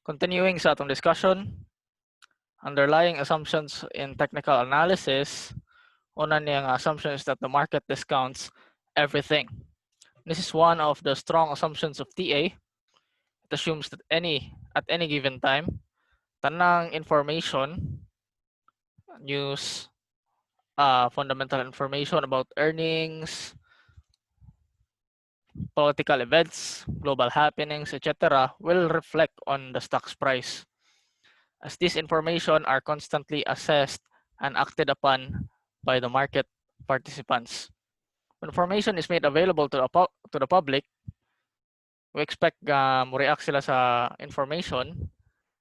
Continuing sa atong discussion, underlying assumptions in technical analysis, una niya nga assumption is that the market discounts everything. This is one of the strong assumptions of TA. It assumes that any at any given time, tanang information, news, fundamental information about earnings, political events, global happenings, etc., will reflect on the stock's price, as this information are constantly assessed and acted upon by the market participants. When information is made available to the public, we expect mo-react sila sa information,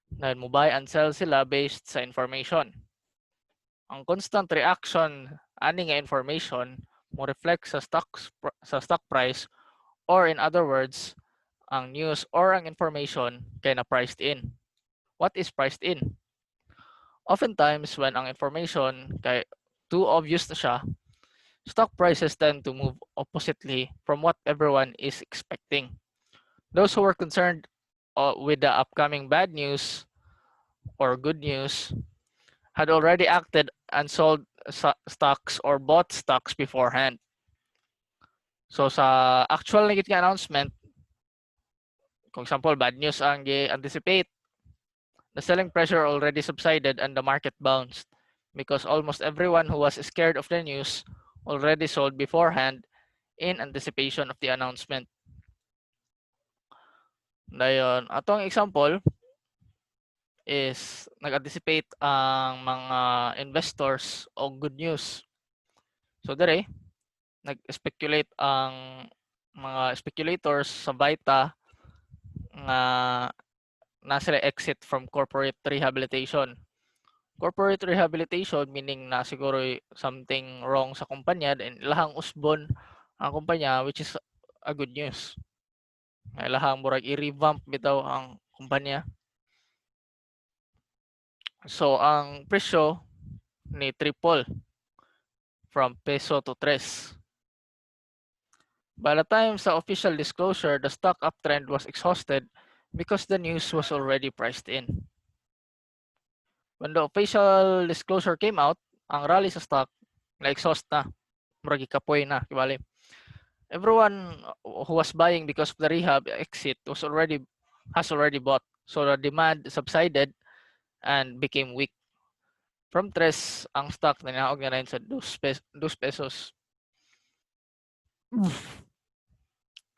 then mo buy and sell sila based sa information. Ang constant reaction ani nga information mo reflect sa stock price, or in other words, ang news or ang information kay na priced in. What is priced in? Oftentimes, when ang information kay too obvious na siya, stock prices tend to move oppositely from what everyone is expecting. Those who are concerned with the upcoming bad news or good news had already acted and sold stocks or bought stocks beforehand. So sa actual na nga announcement, kung example, bad news ang gi-anticipate, the selling pressure already subsided and the market bounced because almost everyone who was scared of the news already sold beforehand in anticipation of the announcement. Dayon, atong example is nag-anticipate ang mga investors og good news. So dire, nag-speculate ang mga speculators sa Vita nga na sila exit from corporate rehabilitation. Corporate rehabilitation meaning na siguro something wrong sa kumpanya and ilahang usbon ang kumpanya, which is a good news. Nga ilahang murag i-revamp bitaw ang kumpanya. So ang presyo ni triple from peso to tres. By the time sa official disclosure, the stock uptrend was exhausted because the news was already priced in. When the official disclosure came out, ang rally sa stock na-exhaust na. Murag kapoy na, kibali. Everyone who was buying because of the rehab exit was already has already bought. So the demand subsided and became weak. From tres, ang stock nanaog na rin sa 2 pesos.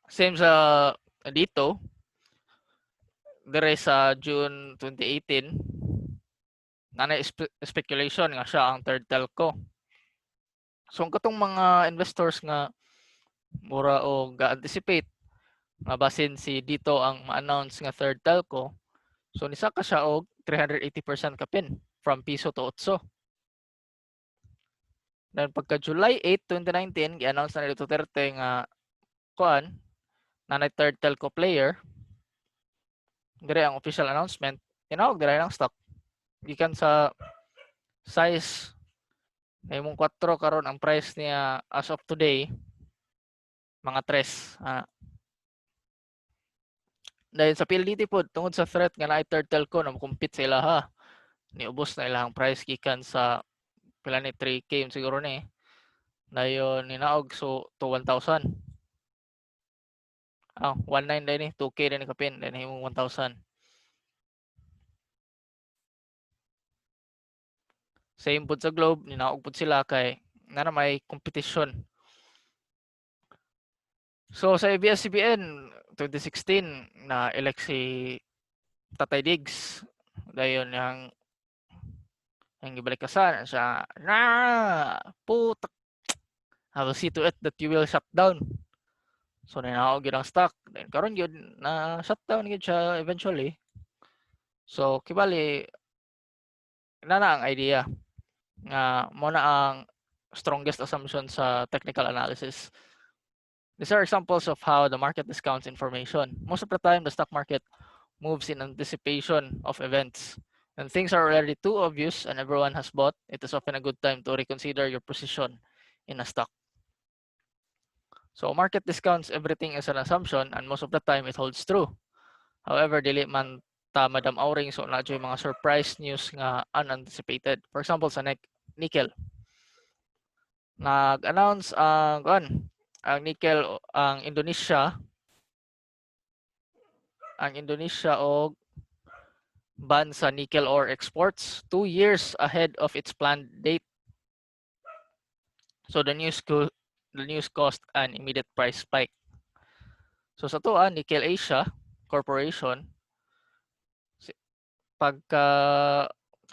Same sa dito, dire sa June 2018, naa speculation nga siya ang third telco. So ang katong mga investors nga mura o ga-anticipate nga basin si Dito ang ma-announce nga third telco, so nisaka siya og 380% kapin from piso to 8. Then pagka July 8, 2019, gi-announce na ni Duterte nga kuan na na third telco player. Dire ang official announcement, tinawag dire ang stock. Gikan sa size nahimong 4, karon ang price niya as of today mga 3. Ah. Dahil sa PLDT pod, tungod sa threat nga naay third telco na mo-compete sa ilaha, niubos na ilahang price gikan sa pila ni, 3K siguro ni. Dayon ninaog so to 1,000. Ah, 1.9 din ni, 2K din ni kapin, then himong 1,000. Same pud sa Globe, ninaog pud sila kay na may competition. So sa ABS-CBN 2016 na elect si Tatay Diggs. Dayon yang gibalikasan siya na putak, "I will see to it that you will shut down." So ninaog gyud ang stock. Then karon gyud na shutdown gyud siya eventually. So kibali na ang idea nga mo na ang strongest assumption sa technical analysis. These are examples of how the market discounts information. Most of the time, the stock market moves in anticipation of events. When things are already too obvious and everyone has bought, it is often a good time to reconsider your position in a stock. So market discounts everything is an assumption, and most of the time it holds true. However, dili man Ta Madam Auring, so naa juy mga surprise news nga unanticipated. For example, sa nickel. Nag-announce ang kuan, ang nickel, ang Indonesia og ban sa nickel ore exports 2 years ahead of its planned date. So the news caused an immediate price spike. So sa to, Nickel Asia Corporation, pagka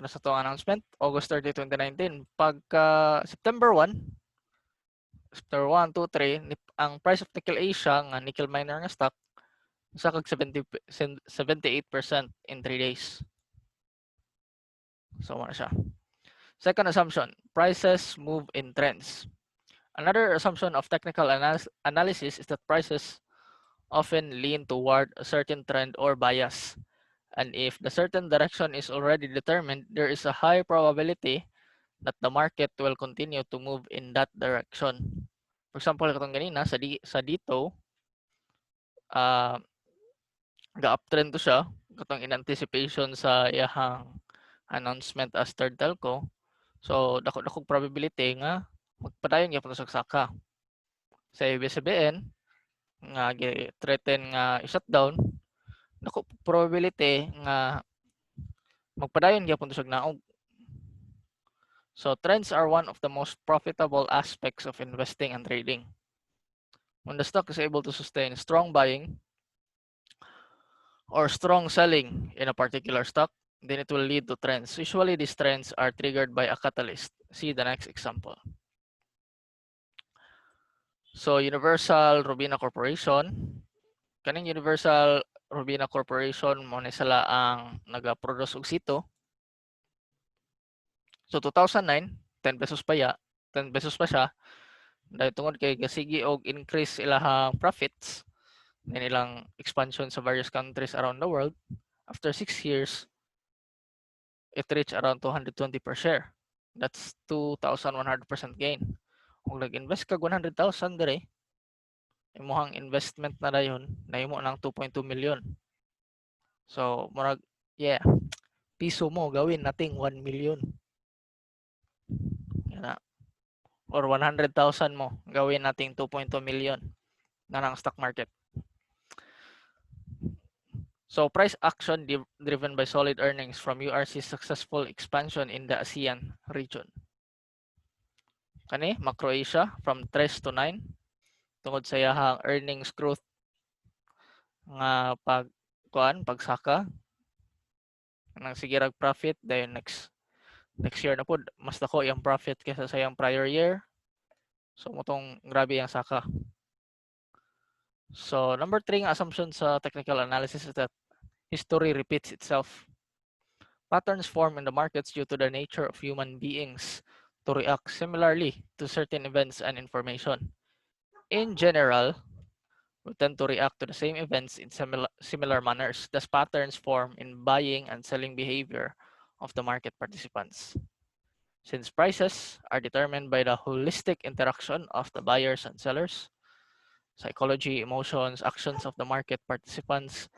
sa to announcement August 30, 2019, pagka September 1, September 1, 2, 3, ang price of Nickel Asia nga nickel miner nga stock sa kag 70, 78% in 3 days. So mao na siya. Second assumption, prices move in trends. Another assumption of technical analysis is that prices often lean toward a certain trend or bias. And if the certain direction is already determined, there is a high probability that the market will continue to move in that direction. For example, katong ganina sa dito, ga-uptrend to siya katong in anticipation sa iyahang announcement as third telco. So dako dako probability nga magpadayon gyapon sa saka. Sa ABS-CBN nga gi-threaten nga i-shutdown, dako probability nga magpadayon gyapon to siya naog. So trends are one of the most profitable aspects of investing and trading. When the stock is able to sustain strong buying or strong selling in a particular stock, then it will lead to trends. Usually these trends are triggered by a catalyst. See the next example. So Universal Robina Corporation, kaning Universal Robina Corporation mao ni sila ang naga-produce og sito. So 2009, 10 pesos pa ya, 10 pesos pa siya. Dahil tungod kay gasigi og increase ilahang profits then ilang expansion sa various countries around the world, after 6 years it reached around 220 per share. That's 2,100% gain. Kung nag-invest ka 100,000 dire, imuhang investment na dayon nahimo ng 2.2 million. So murag, yeah, piso mo gawin nating 1 million. Yana. Or 100,000 mo gawin nating 2.2 million na ng stock market. So price action driven by solid earnings from URC's successful expansion in the ASEAN region. Kani, MacroAsia from 3 to 9 tungod sa iyahang earnings growth nga pag kuan, pagsaka nang sige rag profit. Dayon next year na pud mas dako iyang profit kaysa sa iyang prior year, so mao tong grabe ang saka. So number 3 nga assumption sa technical analysis is that history repeats itself. Patterns form in the markets due to the nature of human beings to react similarly to certain events and information. In general, we tend to react to the same events in similar manners. Thus, patterns form in buying and selling behavior of the market participants. Since prices are determined by the holistic interaction of the buyers and sellers, psychology, emotions, actions of the market participants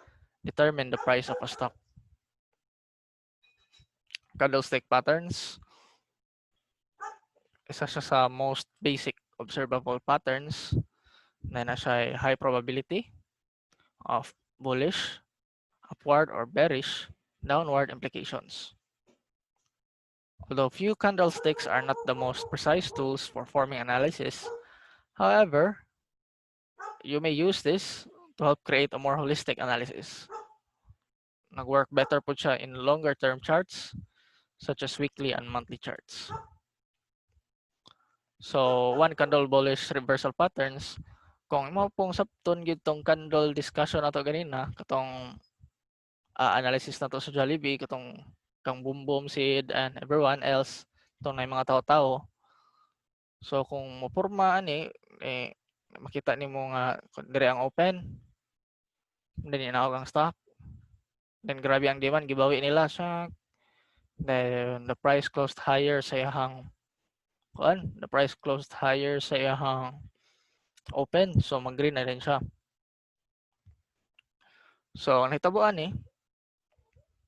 determine the price of a stock. Candlestick patterns. Isa siya sa most basic observable patterns na na siya high probability of bullish, upward, or bearish downward implications. Although few candlesticks are not the most precise tools for forming analysis, however, you may use this to help create a more holistic analysis. Nag-work better po siya in longer term charts such as weekly and monthly charts. So, one candle bullish reversal patterns, kung imo pong sabton gyud tong candle discussion nato ganina, katong analysis nato sa Jollibee, katong kang Boom Boom Sid and everyone else, itong na mga tao-tao. So kung mopurma ani eh, makita nimo nga dire ang open, then inaog ang stock. Then grabe ang demand, gibawi nila siya. Then the price closed higher sa iyahang kuan, the price closed higher sa iyahang open, so mag-green na rin siya. So ang nahitabo ani,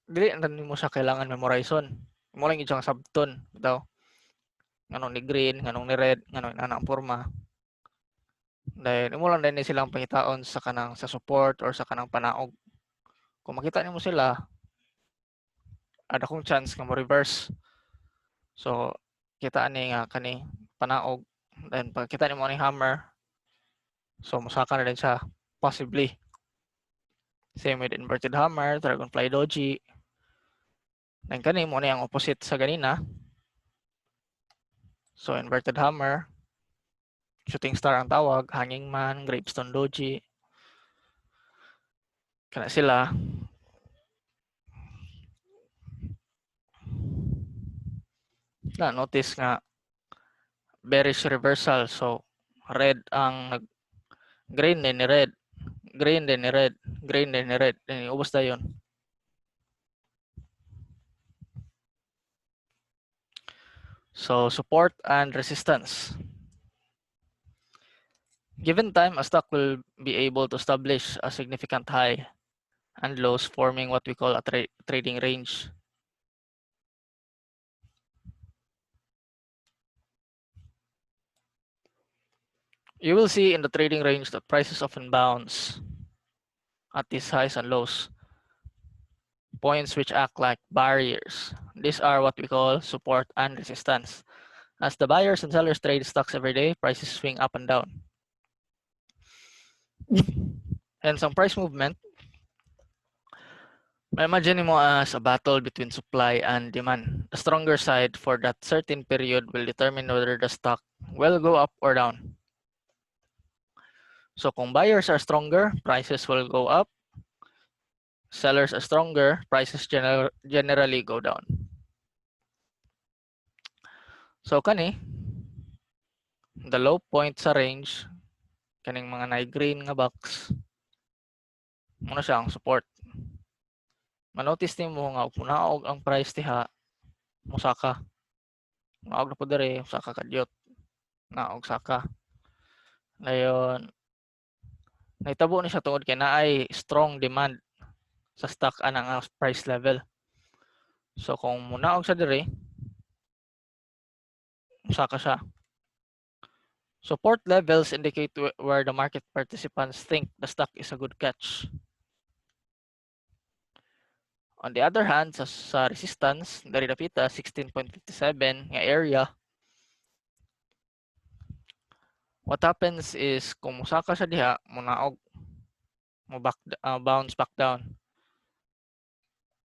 Dili na nimo siya kailangan memorizon. Imo lang siyang sabton daw. Nganong ni green, nganong ni red, nganong ana ang porma. Then imo lang din silang pangitaon sa kanang sa support or sa kanang panaog. Kung makita nimo sila, ada kong chance nga mo reverse. So kita ani nga kani panaog, then pag kita nimo ni hammer, so mosaka na din siya possibly. Same with inverted hammer, dragonfly doji. Then kani mo ni ang opposite sa ganina. So inverted hammer, shooting star ang tawag, hanging man, gravestone doji. Kana sila. Na notice nga bearish reversal, so red ang nag green din ni red, green din ni red, green din ni red, then ubos dayon. So support and resistance. Given time, a stock will be able to establish a significant high and lows, forming what we call a trading range. You will see in the trading range that prices often bounce at these highs and lows, points which act like barriers. These are what we call support and resistance. As the buyers and sellers trade stocks every day, prices swing up and down. Hence, ang price movement, ma-imagine mo as a battle between supply and demand. The stronger side for that certain period will determine whether the stock will go up or down. So kung buyers are stronger, prices will go up. Sellers are stronger, prices generally go down. So kani, the low point sa range, kaning mga na green nga box, muna siya ang support. Manotice nimo nga kung naog ang price diha, mosaka. Naog na po diri, mosaka kadyot. Naog saka. Dayon nahitabo ni siya tungod kay naay strong demand sa stock anang ang price level. So kung munaog sa diri, mosaka siya. Support levels indicate where the market participants think the stock is a good catch. On the other hand, sa resistance, diri dapita 16.57 nga area, what happens is kung mosaka siya diha, munaog, mo back, bounce back down.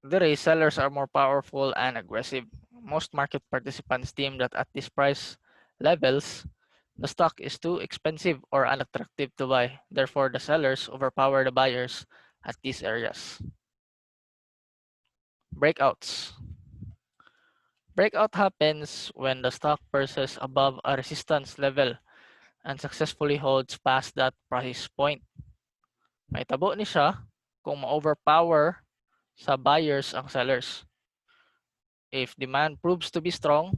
Diri, sellers are more powerful and aggressive. Most market participants deem that at these price levels, the stock is too expensive or unattractive to buy. Therefore, the sellers overpower the buyers at these areas. Breakouts. Breakout happens when the stock purchases above a resistance level and successfully holds past that price point. Mahitabo ni siya kung ma-overpower sa buyers ang sellers. If demand proves to be strong,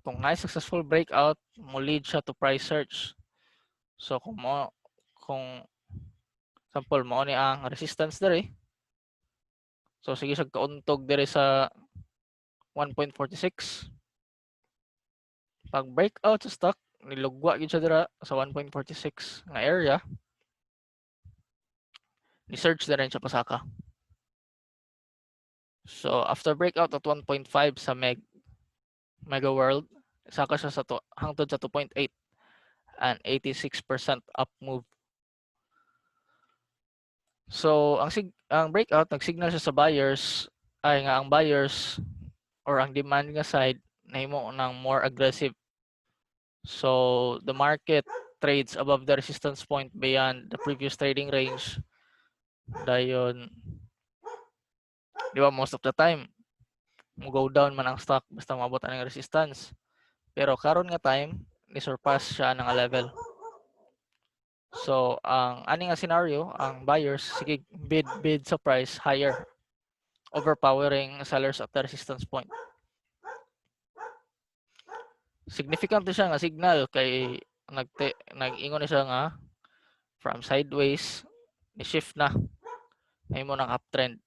kung naay successful breakout, mo lead siya to price surge. So kung sample mo ni ang resistance diri. So sige siya kauntog diri sa 1.46. Pag breakout sa stock, nilugwa gyud siya dira sa 1.46 nga area. Ni surge na rin siya pasaka. So after breakout at 1.5 sa Mega World, saka siya sa to, hangtod sa 2.8 and 86% up move. So ang breakout nagsignal siya sa buyers ay nga ang buyers or ang demand nga side nahimo ng more aggressive. So the market trades above the resistance point beyond the previous trading range. Dayon, di ba, most of the time mo go down man ang stock basta maabot ang resistance. Pero karon nga time ni surpass siya ng level. So ang ani nga scenario, ang buyers sige bid bid sa price higher, overpowering sellers at the resistance point. Significant siya nga signal kay nag-ingon ni siya nga from sideways ni shift na nahimo ng uptrend.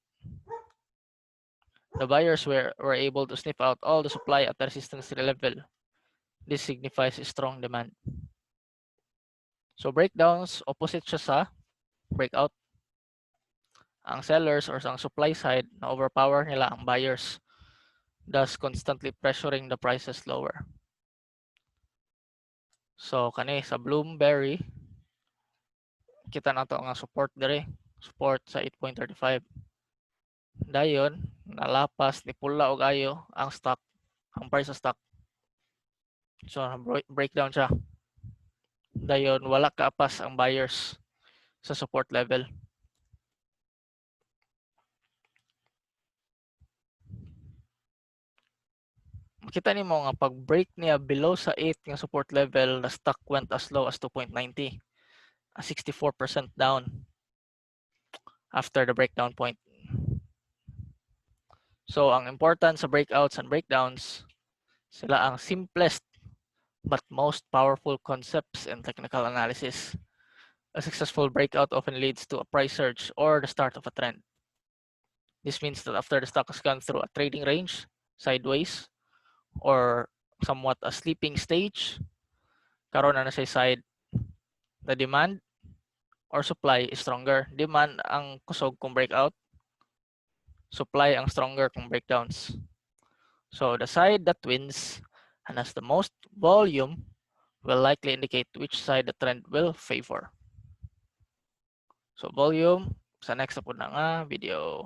The buyers were able to sniff out all the supply at the resistance level. This signifies strong demand. So breakdowns, opposite siya sa breakout. Ang sellers or sa supply side, na overpower nila ang buyers, thus constantly pressuring the prices lower. So kani sa Bloomberry, kita nato nga support dire, support sa 8.35. Dayon nalapas ni pula og ayo ang stock, ang price sa stock. So breakdown siya. Dayon wala kaapas ang buyers sa support level. Makita nimo nga pag break niya below sa 8 nga support level, the stock went as low as 2.90, a 64% down after the breakdown point. So ang importance sa breakouts and breakdowns, sila ang simplest but most powerful concepts in technical analysis. A successful breakout often leads to a price surge or the start of a trend. This means that after the stock has gone through a trading range, sideways, or somewhat a sleeping stage, karon na siya side, the demand or supply is stronger. Demand ang kusog kung breakout, supply ang stronger kung breakdowns. So the side that wins and has the most volume will likely indicate which side the trend will favor. So volume, sa next na pud na nga video.